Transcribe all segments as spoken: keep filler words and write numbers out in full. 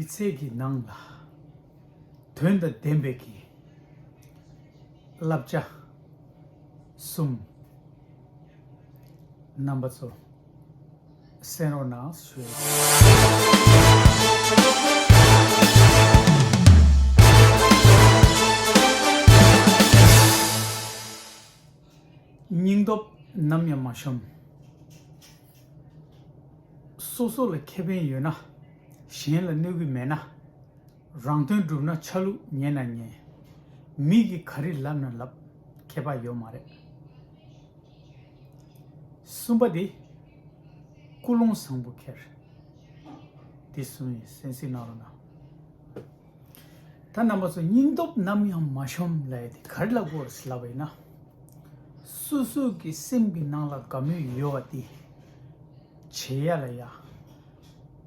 ཚེ་གི་ནང་ལ་དོན་དང་ལྡན་པའི་གི་བསླབ་བྱ་གསུམ། རྣམ་པ་ཚོ་གསན་རོགས་གནང་ཞུ། སྙིང་སྟོབས་ནམ་ཡང་མ་ཞོམ། སོ་སོ་ལ་ཁེ་ཕན་ཡོད་ན་གཞན་ལ་གནོད་ཀྱི་མེད་ན། རང་དོན་སྒྲུབ་ན་ཆ་ལུགས་ཉན་ན་ཉན། མི་གིས་ག་རེ་ལབ་ན་ལབ། ཁྱད་པར་ཡོད་མ་རེད། གསུམ་པ་དེ་ཀུན་སློང་བཟང་པོ་འཁྱེར། དེ་གསུམ་ཡིན། གསན་གཟིགས་གནང་རོགས་གནང་། ད་རྣམ་པ་ཚོ་སྙིང་སྟོབས་ནམ་ཡང་མ་ཞོམ་ལབ་ཡ་དེ་ག་རེ་ལབ་དགོས་རེད་ལབ་པ་ཡིན་ན། སོ་སོ་གི་སེམས་ཀྱི་ནང་ལ་དགའ་མོས་ཡོད་པ་དེ་བྱེད་ཡ་ལ་ཡ།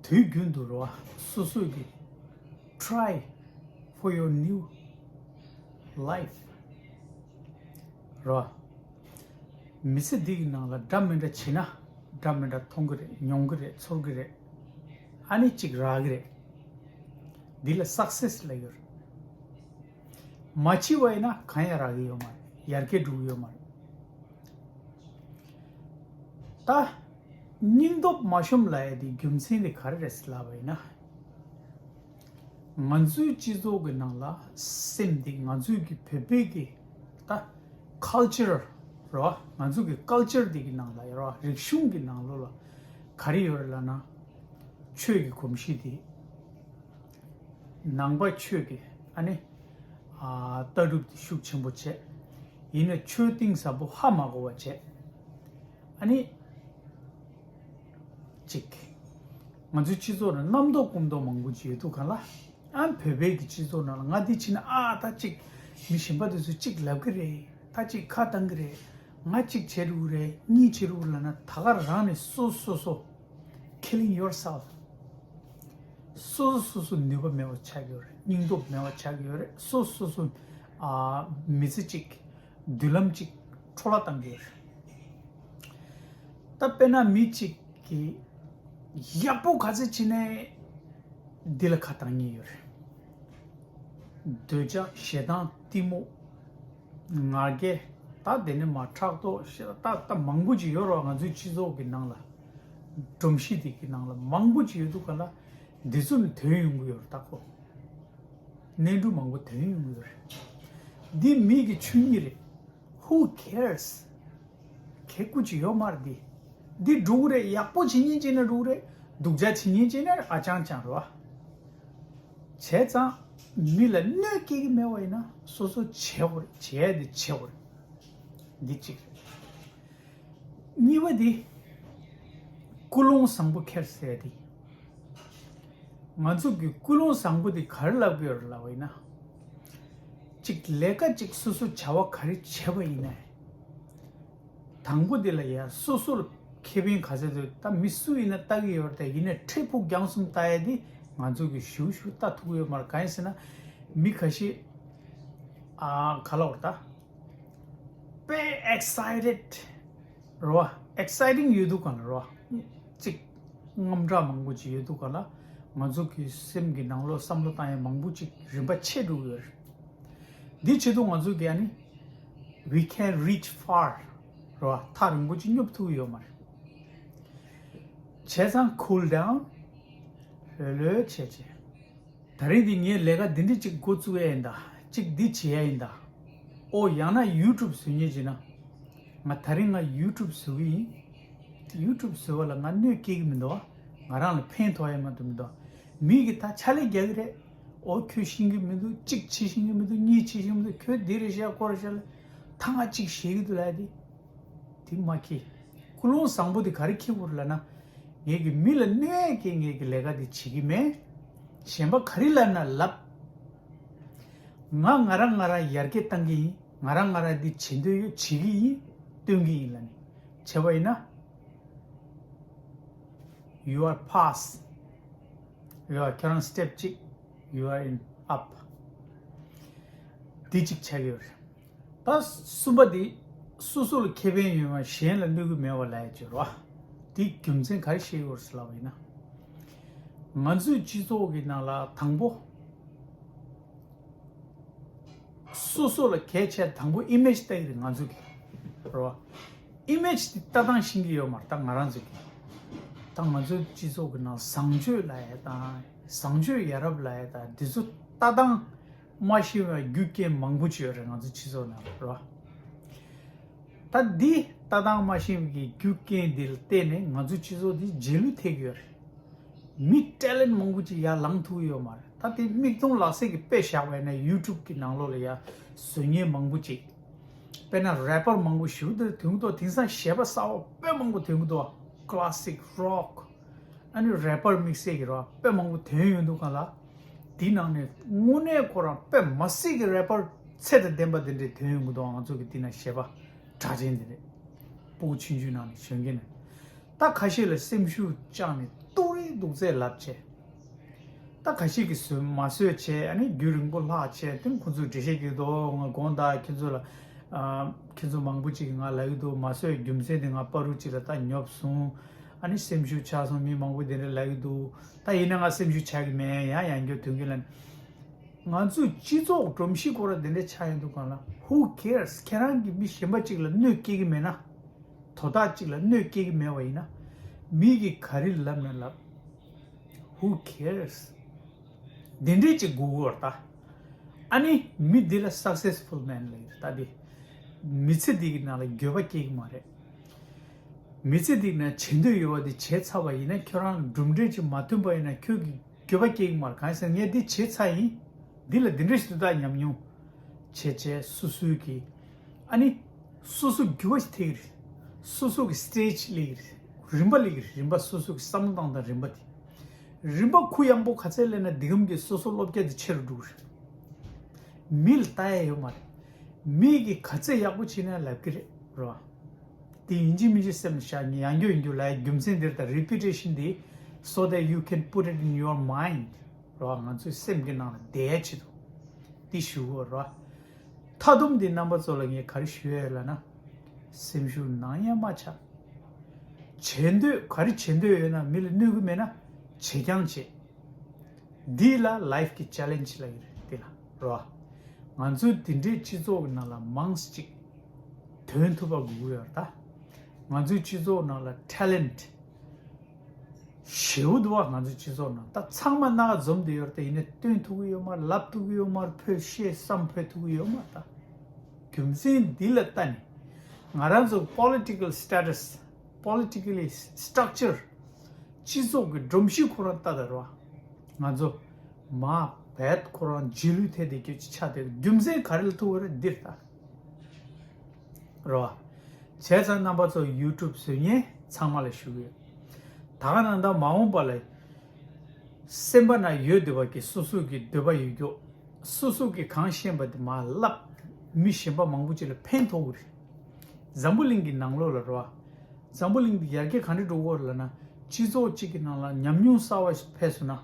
དུས་རྒྱུན་དུ་རོ་སོ་སོ་གི་try for your new life རོ། མི་ཚེ་འདི་གི་ནང་ལ་འདྲ་མི་འདྲ་བྱེད་ན་འདྲ་མི་འདྲ་མཐོང་གི་རེད། མྱོང་གི་རེད། ཚོར་གི་རེད། ཨ་ནི་གཅིག་རག་གི་རེད། འདི་ལ་སག་སེ་སི་ལབ་ཡོད་རེད། མ་བྱེད་པ་ཡིན་ན་གང་ཡང་རག་གི་ཡོད་མ་རེད། ཡར་རྒྱས་འགྲོ་གི་ཡོད་མ་རེད། ད་སྙིང་སྟོབས་མ་ཞོམ་ལབ་ཡ་དེ་རྒྱུ་མཚན་དེ་ག་རེ་རེད་ལབ་པ་ཡིན་ན། ང་ཚོའི་སྤྱི་ཚོགས་ཀྱི་ནང་ལ་སེམས་འདི་ང་ཚོའི་གི་བོད་པའི་གི་ད་ཁལ་ཅར་རོ། ང་ཚོའི་གི་ཁལ་ཅར་འདི་གི་ནང་ལ་རོ། རིག་གཞུང་གི་ནང་ལོགས་ལ་ག་རེ་ཡོད་རེད་ལབ་ན། ཆོས་ཀྱི་གོམས་གཤིས་འདི་ནང་པ་ཆོས་ཀྱི་ཨ་ནི་ཨ་ལྟ་གྲུབ་འདི་ཤུགས་ཆེན་པོ་བྱས། ཡིན་ན་ཆོས་གཏིང་ཟབ་པོ་ཧ་མ་གོ་བ་བྱས། ཨ་ནི་གཅིག་ང་ཚོའི་སྤྱི་ཚོགས་ནང་རྣམ་རྟོག་སྐོམ་རྟོག་མང་པོ་ཅིག་ཡོད་དུས་ག་ལ། ཨ་བོད་པའི་གི་སྤྱི་ཚོགས་ནང་ལ་ང་འདི་བྱས་ན་ཨ་ད་གཅིག་མི་གཞན་པ་དེ་ཚོས་གཅིག་ལབ་གི་རེད། ད་གཅིག་ཁ་བཏང་གི་རེད། ང་གཅིག་བྱེད་རུ་རེད། གཉིས་བྱེད་རུ་ལབ་ན་ད་ག་རང་ནས་སོ་སོ་སོ་killing yourself། སོ་སོ་སོ་སོ་ནུས་པ་མེད་པ་ཆགས་ཡོད་རེད། སྙིང་སྟོབས་མེད་པ་ཆགས་ཡོད་རེད། སོ་སོ་སོ་ཨ་མི་ཚེ་གཅིག་མདུན་ལམ་གཅིག་འཕྲོ་བརླག་བཏང་གི་ཡོད་རེད། ད་དཔེར་ན་མི་གཅིག་གིས་ཡག་པོ་ག་ཚོད་བྱས་ནའི་འདི་ལ་ཁ་བཏང་ཉེན་ཡོད་རེད། འདོད་ཆགས་ཞེ་སྡང་གཏི་མུག་ང་རྒྱལ། ད་དེ་ནས་མར་ཕྲག་དོག་ཞེ་ད་ད་མང་པོ་ཅིག་ཡོད་རེད་བ། ང་ཚོའི་སྤྱི་ཚོགས་ཀྱི་ནང་ལ། སྒྲོམ་གཞི་དེ་གི་ནང་ལ་མང་པོ་ཅིག་ཡོད་དུས་ག་ལ། འདི་ཚོ་ནི་ཐོན་ཡོང་གི་ཡོད་རེད་ད་ཁོ། ནས་འབྲུ་མང་པོ་ཐོན་ཡོང་གི་ཡོད་རེད། འདི་མི་གི་ཆོས་ཉིད་རེད། Who cares? ཁེ་ཀུ་ཅི་ཡོད་མ་རེད་འདི། འདི་འགྲོ་གི་རེད། ཡག་པོ་བྱེད་ཉེན་བྱས་ན་འགྲོ་གི་རེད། སྡུག་ཅག་བྱེད་ཉེན་བྱས་ན་ཨ་ཅང་ཅང་རེད་བ། བྱས་ཙང་མི་ལ་གནོད་སྐྱེལ་གི་མེད་པ་ཡིན་ན་སོ་སོ་བྱེད་དགོས་རེད། བྱེད་ཡ་དེ་བྱེད་དགོས་རེད། འདི་གཅིག་རེད། གཉིས་པ་དེ་ཀུན་སློང་བཟང་པོ་འཁྱེར་ཟེར་ཡ་དེ། ང་ཚོ་གི་ཀུན་སློང་བཟང་པོ་དེ་ག་རེ་ལབ་ཀྱི་ཡོད་རེད་ལབ་པ་ཡིན་ན། གཅིག་ལས་ཀ་གཅིག་སོ་སོ་བྱ་བ་ག་རེ་བྱས་པ་ཡིན་ནའི། དང་པོ་དེ་ལ་ཡ་སོ་སོ་ལ་ཁེ་ཕན་ག་ཚད་ཐོན། ད་མི་སུ་ཡིན་ན་ལྟ་གི་ཡོད་རེད། ད་ཡིན་ནའི་འཕྲལ་ཕུགས་རྒྱང་གསུམ་ལྟ་ཡ་དེ་ང་ཚོ་གི་ཞུ་ཞུ་ལྟ་ཐུབ་ཀྱི་ཡོད་མ་རེད། གང་ཡིན་ཟེར་ན་མི་ཁ་ཤས་ཨ་ག་ལབ་དགོས་རེད་ད། དཔེ་ཨེག་སའི་ཊེཌ་རེད་བ། ཨེག་སའི་ཊིང་ཡོད་དུས་ག་ལ་རེད་བ། གཅིག་དངངས་སྐྲག་མང་པོ་ཅིག་ཡོད་དུས་ག་ལ། ང་ཚོ་གི་སེམས་ཀྱི་ནང་ལོགས་བསམ་བློ་བཏང་ཡ་མང་པོ་ཅིག་རིམ་པ་ཆད་འགྲོ་གི་ཡོད་རེད། འདི་བྱེད་དུས་ང་ཚོ་གི་ཨ་ནི་we can't reach far རེད་བ། ཐག་རིང་པོ་ཅིག་སྙོབ་ཐུབ་ཀྱི་ཡོད་མ་རེད། བྱས་ཙང་ཁུལ་ཌའུན་ལྷོད་ལྷོད་བྱས་བྱས། ད་རིང་འདི་ངས་ལས་ཀ་འདི་འདྲ་ཅིག་འགོ་བཙུགས་ཡ་ཡིན་ད། ཅིག་འདི་བྱེད་ཡ་ཡིན་ད། ཨོ་ཡང་ན་ཡུ་ཊུབ་བཟོ་མཁན་བྱས་ན། ང་ད་རིང་ང་ཡུ་ཊུབ་བཟོ་གི་ཡིན། ཡུ་ཊུབ་བཟོ་བ་ལ་ང་གནོད་སྐྱེལ་གི་མི་འདུག་ང་རང་ལ་ཕན་ཐོགས་ཡ་མ་གཏོགས་མི་འདུག་མི་གིས་ད་ཕྱག་ལས་རྒྱག་གི་རེད། ཨོ་ཁྱོད་ཤེས་ཀྱི་མི་འདུག་གཅིག་བྱེད་ཤེས་ཀྱི་མི་འདུག་གཉིས་བྱེད་ཤེས་ཀྱི་མི་འདུག་ཁྱོད་འདི་རེད་ཤག་ཁོ་རེད་ཤག་ལབ། ད་ང་གཅིག་བྱེད་ཀྱི་འདུག་ལབ་ཡ་དེ། དེ་མ་ཁེ། ཀུན་སློང་བཟང་པོ་དེ་ག་རེ་ཁེ་དགོས་རེད་ལབ་ན། ངས་ཀྱི་མི་ལ་གནོད་ཡས་ཀྱི་ངས་ཀྱི་ལས་ཀ་དེ་བྱེད་ཀྱི་མེད། གཞན་པ་ག་རེ་ལབ་ན་ལབ། ང་ང་རང་ང་རང་ཡར་རྒྱས་བཏང་གི་ཡིན། ང་རང་ང་རང་འདི་བྱེད་འདོད་ཡོད། བྱེད་ཀྱི་ཡིན། སྟོན་གྱི་ཡིན་ལབ་ནས་བྱས་པ་ཡིན་ན། You are pass. You are ཁྱེད་རང་སི་ཊེབ་གཅིག you are in up. འདི་གཅིག་ཆགས་ཡོད་རེད། ད་གསུམ་པ་འདི། སོ་སོ་ལ་ཁེ་ཕན་ཡོད་པ་གཞན་ལ་གནོད་ཀྱི་མེད་པ་ལབ་ཡ་ཅིག་རེད་བ། འདི་རྒྱུ་མཚན་ག་རེ་བཤད་ཡོད་རེད་ཟེར་ལབ་པ་ཡིན་ན། ང་ཚོའི་སྤྱི་ཚོགས་ཀྱི་ནང་ལ་དང་པོ། སོ་སོ་ལ་གལ་ཆེ་དང་པོ་ཨི་མེ་ཇི་ལྟ་ཡི་རེད། ང་ཚོ་གི་རེད་བ། ཨི་མེ་ཇི་དེ་ལྟ་སྟངས་ཤེས་ཀྱི་ཡོད་མ་རེད། ད་ང་རང་ཚོ་གི་ད་ང་ཚོའི་སྤྱི་ཚོགས་ཀྱི་ནང་བཟང་སྤྱོད་ལབ་ཡ་དང་བཟང་སྤྱོད་ཡ་རབས་ལབ་ཡ་དང་འདི་ཚོ་ལྟ་སྟངས་མ་ཤེས་པའི་རྒྱུ་རྐྱེན་མང་པོ་ཅིག་ཡོད་རེད། ང་ཚོ་སྤྱི་ཚོགས་ནང་ལ་རེད་བ། ད་འདི་ལྟ་སྟངས་མ་ཤེས་པའི་རྒྱུ་རྐྱེན་འདི་ལ་བརྟེན་ནས་ང་ཚོ་སྤྱི་ཚོགས་འདི་རྗེས་ལུས་ཐེབས་ཀྱི་ཡོད་རེད། མི་ཊེ་ལེན་ཊི་མང་པོ་ཅིག་ཡར་ལངས་ཐུབ་ཀྱི་ཡོད་མ་རེད། ད་དེ་མིག་མཐོང་ལག་ཟིན་གྱི་དཔེ་བཞག་པ་ཡིན་ན་ཡུ་ཊུབ་ཀྱི་ནང་ལོགས་ལ་ཡ་བཟོ་མཁན་མང་པོ་ཅིག་དཔེར་ན་རེ་པར་མང་པོ་ཞིག་འདིར་ཐོན་གྱི་འདུག་དེང་སང་གཞས་པ་གསར་པ་དཔེ་མང་པོ་ཐོན་གྱི་འདུག་ཀ་ལ་སིག་རོག་ཨ་ནི་རེ་པར་དམིགས་བསལ་གྱི་རོག་དཔེ་མང་པོ་ཐོན་ཡོང་དུས་སྒང་ལ། དེའི་ནང་ནས་དངོས་གནས་ཁོ་རང་དཔེ་མ་སྲིད་ཀྱི་རེ་པར་ཚད་དང་ལྡན་པ་དེ་འདྲས་ཐོན་ཡོང་གི་འདུག་ང་ཚོ་གི་དེ་ན་གཞས་པ་གྲགས་ཅན་དེ་འདྲས་སྤུ་གུ་ཆུང་ཆུང་ནང་ནས་བྱོན་གྱི་ནས། ད་ཁ་ཤས་ལ་སེམས་ཤུགས་བཅངས་ནས་སྡུག་རུས་སྡུག་ཚད་ལབ་བྱས། ད་ཁ་ཤས་ཀྱིས་བཟོད་མ་བཟོད་བྱས། ཨ་ནི་རྒྱུན་རིང་པོ་ལྷག་བྱས། དེ་ཁོ་ཚོས་འགྲེལ་བཤད་བརྒྱབ་འདུག་ང་དགོངས་དག་ཁྱེད་ཚོ་ལ། ཨ། ཁྱེད་ཚོ་མང་པོ་ཅིག་གིས་ང་ལབ་ཀྱི་འདུག་མ་བཟོད་རྒྱུ་མཚན་དེ་ང་བར་དུ་ཅིག་ལ་ད་ཉོབ་སོང་། ཨ་ནི་སེམས་ཤུགས་ཆག་སོང་། མི་མང་པོ་དེ་འདྲ་ལབ་ཀྱི་འདུག་ད་ཡིན་ན་ང་སེམས་ཤུགས་ཆག་གི་མེད། ཡང་ཡང་བསྐྱར་ཐོན་གྱི་ལ། ང་ཚོའི་སྤྱི་ཚོགས་སྒྲོམ་གཞི་ཁོ་རང་དེ་འདྲ་ཆགས་ཡོང་དུས་སྒང་ལ། Who cares? ཁྱེད་རང་གིས་མི་གཞན་པ་ཅིག་ལ་གནོད་སྐྱེལ་གྱི་མེད་ན། དོ་བདག་ཅིག་ལ་གནོད་སྐྱེལ་གྱི་མེད་པ་ཡིན་ན། མི་གིས་ག་རེ་ལབ་ན་ལབ། Who cares? འདི་འདྲས་ཅིག་དགོས་ཀྱི་ཡོད་རེད་ད། ཨ་ནི་མི་འདི་ལ་སག་སེ་སི་ཕུལ་མེན་ལབ་ཀྱི་རེད་ད། འདི་མི་ཚེ་འདི་གི་ནང་ལ་འགྱོད་པ་སྐྱེ་གི་མ་རེད། མི་ཚེ་འདི་ནང་བྱེད་འདོད་ཡོད་པ་འདི་བྱས་ཚར་བ་ཡིན་ན། ཁྱོད་རང་གྲུབ་འབྲས་ཅིག་མ་ཐོན་པ་ཡིན་ན་ཁྱོད་ཀྱི་འགྱོད་པ་སྐྱེ་གི་མ་རེད། གང་ཡིན་ཟེར་ན་ངས་འདི་བྱས་ཚར་ཡིན། འདི་ལ་འདི་འདྲ་ཞིག་ཏུ་ད་ཉམས་མྱོང་བྱས་བྱས་སོ་སོའི་གི། ཨ་ནི་སོ་སོ་འགྱུར་བ་ཞིག་ཐེབས་ཀྱི་རེད། སོ་སོ་གི་སི་ཊེ་ཇི་སླེབས་ཀྱི་རེད། རིམ་པ་སླེབས་ཀྱི་རེད། རིམ་པ་སོ་སོ་གི་བསམ་བློ་བཏང་སྟངས་རིམ་པ་དེ། རིམ་པ་གུ་ཡངས་པོ་ག་ཚད་སླེབས་ན་འདི་གམ་གྱི་སོ་སོ་བློ་རྒྱ་དེ་ཆེ་རུ་འགྲོ་གི་རེད། མི་ལ་ལྟ་ཡ་ཡོད་མ་རེད། མི་གིས་ག་ཚད་ཡག་པོ་བྱས་ན་ལབ་ཀྱི་རེད་རོ། དེ་ཡིན་གཅིག་མིན་གཅིག་སེམས་ལ་བཞག་ནས་ཡང་བསྐྱར་ཡང་བསྐྱར་ལབ་ཡ་རྒྱུ་མཚན་འདིར་ད་རི་པི་ཊེ་ཤན་འདི། So that you can put it in your mind. རོ། ང་ཚོའི་སེམས་ཀྱི་ནང་ལ་བསྡད་ཡ་ཆེད་དུ་འདི་ཞུ་དགོས་རོ། མཐའ་སྡོམ་འདི་རྣམ་པ་ཚོ་ལ་ངས་ག་རེ་ཞུ་ཡ་ཡོད་ལབ་ན། སེམས་ཤུགས་ནམ་ཡང་མ་ཆག་བྱེད་འདོད་ག་རེ་བྱེད་འདོད་ཡོད་ན། མི་ལ་གནོད་ཀྱི་མེད་ན་བྱེད་རྐྱང་བྱེད། འདི་ལ་ལའིཕ་གི་ཅེ་ལེན་ཇི་ལབ་ཀྱི་རེད། འདི་ལ་རོ། ང་ཚོའི་འདི་འདྲའི་སྤྱི་ཚོགས་ཀྱི་ནང་ལ་མང་ཙམ་ཅིག་ཐོན་ཐུབ་པ་དགོས་ཀྱི་ཡོད་རེད་ད། ང་ཚོའི་སྤྱི་ཚོགས་ནང་ལ་ཊེ་ལེན་ཊི་ཞེ་པོ་འདུག་བ། ང་ཚོའི་སྤྱི་ཚོགས་ནང་ད་ཚང་མ་སྣ་ཁ་འཛོམས་བསྡད་ཡོད་རེད་དེ། ཡིན་ནའི་སྟོན་ཐུབ་ཀྱི་ཡོད་མ་རེད། ལབ་ཐུབ་ཀྱི་ཡོད་མ་རེད། ཕོད་བཤད་བསམ་ཕོད་ཐུབ་ཀྱི་ཡོད་མ་རེད་ད། རྒྱུ་མཚན་འདི་ལ་ལྟ་ནས་ང་རང་ཚོ་པོ་ལི་ཊི་ཀལ་སི་ཊེ་ཊས། པོ་ལི་ཊི་ཀལ་ལི་སི་ཊྲག་ཅར། སྤྱི་ཚོགས་ཀྱི་སྒྲོམ་གཞི་ཁོ་རང་ལྟ་ད་རོ། ང་ཚོ་མ་བད་ཁོ་རང་རྗེས་ལུས་ཐེབས་བསྡད་རྒྱུ་ཅིག་ཆགས་བསྡད། རྒྱུ་མཚན་ག་རེ་ལ་ཐུག་པ་རེད། འདིར་ལྟ་རོ། བྱས་ཙང་རྣམ་པ་ཚོ་ཡུ་ཊུབ་བཟོ་མཁན་ཚང་མ་ལ་ཞུ་གི་ཡོད། ད་ག་ནང་ད་མ་འོངས་པ་ལ་སེམས་པ་ན་ཡོད་བསྡད་པ་གི་སོ་སོ་གི་འདོད་པ་ཡོད་རྒྱུ། སོ་སོ་གི་གང་ཤེས་པ་དེ་མར་ལབ། མི་གཞན་པ་མང་པོ་ཅིག་ལ་ཕན་ཐོགས་ཀྱི་རེད། འཛམ་བུ་གླིང་གི་ནང་ལོགས་ལ་རོ། འཛམ་བུ་གླིང་འདི་ཡར་རྒྱས་ག་འདྲ་འགྲོ་གི་ཡོད་རེད་ལབ་ན། སྤྱི་ཚོགས་གཅིག་གི་ནང་ལ་ཉམས་མྱོང་གསར་པ་ཞིག་ཕེབས་སོང་ན།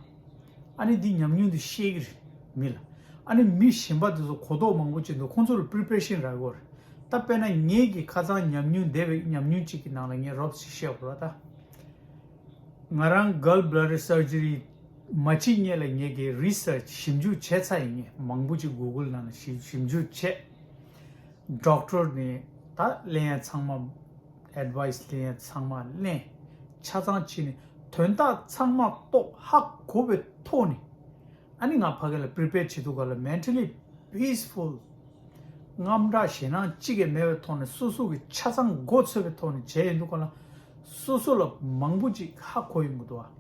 ཨ་ནི་འདི་ཉམས་མྱོང་འདི་བཤད་ཀྱི་རེད་མི་ལ། ཨ་ནི་མི་གཞན་པ་དེ་ཚོ་གོ་རྟོགས་མང་པོ་ཅིག་འདུག་ཁོང་ཚོ་ལ་པི་རི་པེ་རེ་ཤན་རག་གི་ཡོད་རེད། ད་དཔེར་ན་ངེད་ཀྱི་ཁ་སང་ཉམས་མྱོང་འདས་པའི་ཉམས་མྱོང་གཅིག་གི་ནང་ལ་ངས་རོབ་ཙམ་བཤད་དགོས་ར་ད། ང་རང་གལ་བྷི་ལ་ཌར་སར་ཇི་རི་མ་བྱེད་སྔོན་ལ་ངེད་ཀྱིས་རི་སར་ཆི་ཞིབ་འཇུག་བྱས་ཚར་ཡིན། ངས་མང་པོ་ཅིག་གུ་གལ་ནང་ལ་ཞིབ་ཞིབ་འཇུག་བྱས། ཌོག་ཊར་ནས་ད་ལེན་ཡ་ཚང་མ། ཨེཌ་ཝའི་སི་ལེན་ཡ་ཚང་མ་ལེན། ཆ་ཚང་བྱས་ནས་དོན་དག་ཚང་མ་རྟོགས། ཧ་གོ་བའི་ཐོག་ནས། ཨ་ནི་ང་ཕ་གི་ལ་པི་རི་པེར་བྱེད་དུས་ག་ལ་མེན་ཊལ་ལི་པི་སི་ཕུལ། དངངས་སྐྲག་ཞེད་སྣང་གཅིག་ཀྱང་མེད་པའི་ཐོག་ནས་སོ་སོ་གི་ཆ་ཚང་མགོ་ཚོས་པའི་ཐོག་ནས་བྱས་ཡོང་དུས་ག་ལ། སོ་སོ་ལ་མང་པོ་ཅིག་ཧ་གོ་ཡོང་གི་འདུག་ཨ།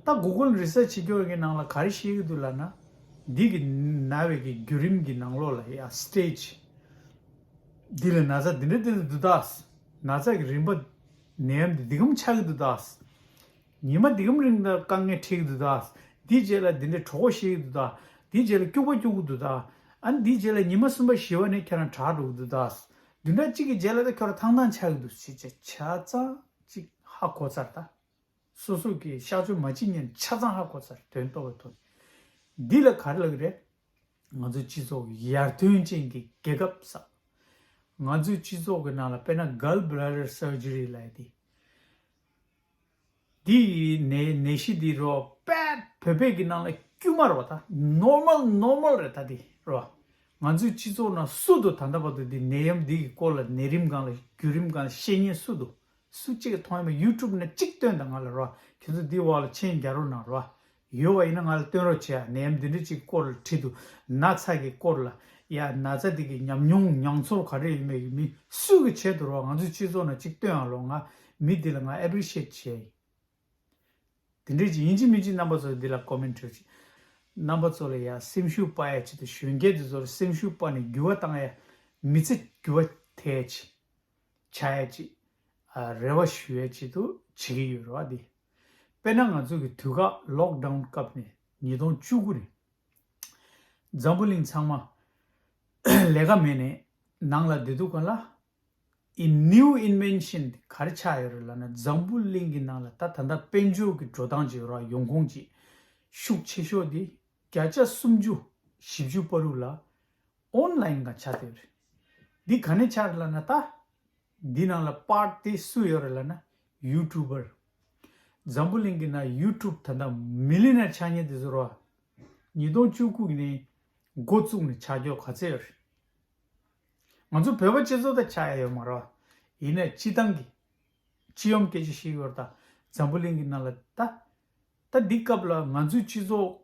ད་གུ་གལ་རི་སར་ཆི་བྱེད་ཀྱི་ཡོད་ཀྱི་ནང་ལ་ག་རེ་བཤད་ཀྱི་འདུག་ལབ་ན། འདི་གི་ན་བའི་གི་བརྒྱུད་རིམ་གྱི་ནང་ལོགས་ལ་ཡ་སི་ཊེ་ཇི། འདི་ལ་ན་ཚ་འདི་འདྲ་འདི་འདྲ་འདུག་ད། ན་ཚ་གི་རིམ་པ། ནད་ཡམས་འདི་འདི་གམ་ཆགས་ཀྱི་འདུག་ད། ཉི་མ་འདི་གམ་རིང་ལ་དཀའ་ངལ་འཕྲད་ཀྱི་འདུག་ད། འདིའི་རྗེས་ལ་འདི་འདྲའི་གྲོད་ཁོག་བཤལ་གྱི་འདུག་ད། འདིའི་རྗེས་ལ་སྐྱུག་པ་སྐྱུག་གི་འདུག་ད། ཨ་ནི་འདིའི་རྗེས་ལ་ཉི་མ་གསུམ་པ་བཞི་པ་ནས་ཁྱེད་རང་དྲག་འགྲོ་གི་འདུག་ད། བདུན་ཕྲག་གཅིག་གི་རྗེས་ལ་ད་ཁྱོད་རང་ཐང་ཐང་ཆགས་ཀྱི་འདུག་ཅེས་བྱས་ཆ་ཚང་ཅིག་ཧ་གོ་ཚར་ད། སོ་སོ་གི་གཤག་བཅོས་མ་བྱེད་སྔོན་ཆ་ཚང་ཧ་གོ་ཚར། དོན་རྟོགས་པའི་ཐོག་ནས། འདི་ལ་ག་རེ་ལབ་ཀྱི་རེད། ང་ཚོའི་སྤྱི་ཚོགས་ཀྱི་ཡར་ཐོན་ཅན་གྱི་རྒྱལ་ཁབ་བསགས། ང་ཚོའི་སྤྱི་ཚོགས་ཀྱི་ནང་ལ་དཔེར་ན་གལ་བྷི་ལ་ཌར་སར་ཇི་རི་ལབ་ཡ་དེ། འདི་ཡི་ནད་ནད་གཞི་འདི་རོ་པད་བོད་པའི་གི་ནང་ལ་དཀྱུས་མ་རོ་ད་ནོར་མལ་ནོར་མལ་རེད། ད་འདི་རོ་ང་ཚོའི་སྤྱི་ཚོགས་ནང་སུ་དུ་ད་ལྟ་བར་དུ་འདི་ནད་ཡམས་འདི་གི་སྐོར་ལ་ནད་རིམས་སྒང་ལ་བརྒྱུད་རིམ་སྒང་ལ་ཤེས་མཁན་སུ་དུ་སུ་གཅིག་གིས་མཐོང་ཡ་མ་ཡུ་ཊུབ་ནང་གཅིག་སྟོན་དང་། ང་ལ་རོ་ཁྱེད་ཚོ་འདི་འོག་ལ་མཆན་རྒྱག་རོགས་གནང་རོ། ཡོད་པ་ཡིན་ན་ང་ལ་སྟོན་རོགས་བྱེད་ཨ། ནད་ཡམས་འདི་འདྲ་གཅིག་སྐོར་ལ་བྲིས་འདུག་ན་ཚ་གི་སྐོར་ལ་ཡ། ན་ཚ་འདི་གི་ཉམས་མྱོང་མྱོང་ཚོར་ག་རེ་ཡོད་མེད་ཀྱི་མི་སུ་གི་ཆེད་དུ་རོགས་ང་ཚོའི་སྤྱི་ཚོགས་ནང་གཅིག་སྟོན་ཨ་ལོ། ང་མི་འདི་ལ་ང་ཨེ་པི་རི་ཤི་ཨེ་ཊི་བྱེད་ཡིན། དེ་འདྲས་ཅིག་ཡིན་གཅིག་མིན་གཅིག་རྣམ་པ་ཚོ་འདི་ལ་ཀོ་མེན་ཊི་བྲིས་ཅིག་རྣམ་པ་ཚོ་ལ་ཡ་སེམས་ཤུགས་སྤར་ཡ་ཆེད་དུ་གཞོན་སྐྱེས་འདི་ཚོ་ལ་སེམས་ཤུགས་སྤར་ནས་འགྱུར་བ་བཏང་ཡ། མི་ཚེ་འགྱུར་བ་ཐེབས་ཡ་ཅིག་ཆགས་ཡ་ཅིག་ཨ། རེ་བ་ཞུ་ཡ་ཆེད་དུ་བྱེད་ཀྱི་ཡོད་རེད་བ། འདི་དཔེར་ན་ང་ཚོ་གི་དུས་བཀག་ལོག་ཌའུན་སྐབས་ནས་ཉིས་སྟོང་བཅུ་དགུ་ནས་འཛམ་བུ་གླིང་ཚང་མ་ལས་ཀ་མེད་ནས་ནང་ལ་བསྡད་དུས་སྒང་ལ། ཨི་ནིའུ་ཨིན་ཝེན་ཤན་དེ་ག་རེ་ཆགས་ཡོད་རེད་ལབ་ན། འཛམ་བུ་གླིང་གི་ནང་ལ་ད་ད་ལྟ་དཔལ་འབྱོར་གྱི་འགྲོ་སྟངས་ཅིག་ཡོད་རེད་བ། ཡོང་ཁུངས་ཅིག་ཤུགས་ཆེ་ཤོས་དེ་བརྒྱ་ཆ་སུམ་ཅུ་བཞི་བཅུ་བར་དུ་ལ་ཨོན་ལ་ཡིན་སྒང་ཆགས་བསྡད་ཡོད་རེད། འདི་ག་ནས་ཆགས་རེད་ལབ་ན། ད་འདི་ནང་ལ་པཱར་ཊི་དེ་སུ་ཡོད་རེད་ལབ་ན་ཡུ་ཊུབ་པར། འཛམ་བུ་གླིང་གི་ནང་ཡུ་ཊུབ་ད་ལྟ་མི་ལི་ཡ་ནེར་ཆགས་མཁན་དེ་ཚོ་རེད་བ། ཉིས་སྟོང་བཅུ་དགུ་ནས་འགོ་བཙུགས་ནས་ཆགས་རྒྱུ་ག་ཚད་ཡོད་རེད། ང་ཚོ་བོད་པ་སྤྱི་ཚོགས་དང་ཆགས་ཡ་ཡོད་མ་རེད། ཡིན་ནའི་སྤྱི་བཏང་གི་སྤྱི་ཡོངས་སྐད་ཆ་བཤད་ཡོད་རེད། ད་འཛམ་བུ་གླིང་གི་ནང་ལ་ད་ད་འདི་སྐབས་ལ་ང་ཚོའི་སྤྱི་ཚོགས་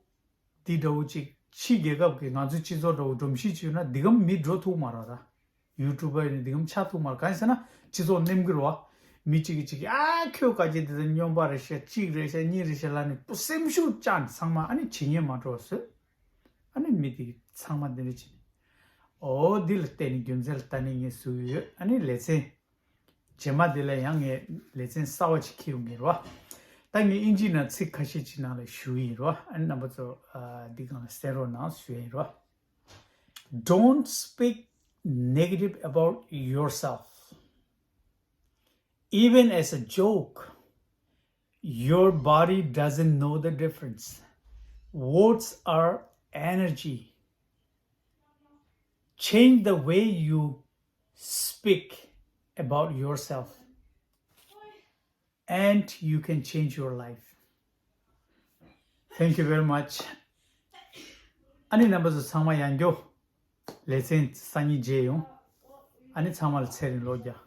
འདི་འདྲ་བོ་ཅིག་ཕྱི་རྒྱལ་ཁབ་ཀྱི་ང་ཚོའི་སྤྱི་ཚོགས་འདྲ་བོ་སྒྲོམ་གཞི་ཅིག་ཡོད་ན་འདི་གམ་མི་འགྲོ་ཐུབ་མ་རེད། ད་ཡུ་ཊུབ་པར་ཡིན་ན་འདི་གམ་ཆགས་ཐུབ་མ་རེད། གང་ཡིན་ཟེར་ན་སྤྱི་ཚོགས་ནེམ་གི་རེད་བ། མི་གཅིག་གིས་གཅིག་གིས་ཨ་ཁྱོད་ག་ཅི་འདི་ཚོ་སྨྱོན་པ་རེད་ཤག་གཅིག་རེད་ཤག་གཉིས་རེད་ཤག་ལབ་ནས་སེམས་ཤུགས་བཅག་ནས་ཚང་མ་ཨ་ནི་བྱེད་ཉན་མ་འགྲོ་བཟོས། ཨ་ནི་མི་དེ་ཚང་མ་འདི་འདྲ་བྱས་ནས། ཨོ་འདི་ལ་བལྟས་ནས་རྒྱུ་མཚན་ལ་ལྟ་ནས་ངས་བཟོས་ཡོད། ཨ་ནི་ལེ་ཚན་རྗེས་མ་འདི་ལ་ཡང་ངས་ལེ་ཚན་གསར་བ་ཅིག་འཁྱེར་ཡོང་གི་རེད་བ། ད་ངས་ཨིན་ཇིའི་ནང་ཚིག་ཁ་ཤས་ཅིག་ནང་ལ་ཞུ་གི་ཡིན་རེད་བ། ཨ་ནི་རྣམ་པ་ཚོ་ཨ་འདི་སྒང་ལ་གསན་རོགས་གནང་ཞུ་ཡ་ཡིན་རེད་བ། Don't speak negative about yourself. Even as a joke, your body doesn't know the difference. Words are energy. Change the way you speak about yourself, and you can change your life. Thank you very much. ཨ་ནི་རྣམ་པ་ཚོ་ཚང་མ་ཡང་བསྐྱར་ལེ་ཚན་སང་ཉིན་མཇལ་ཡོང་། ཨ་ནི་ཚང་མ་ལ་ཚེ་རིང་ལོ་བརྒྱ།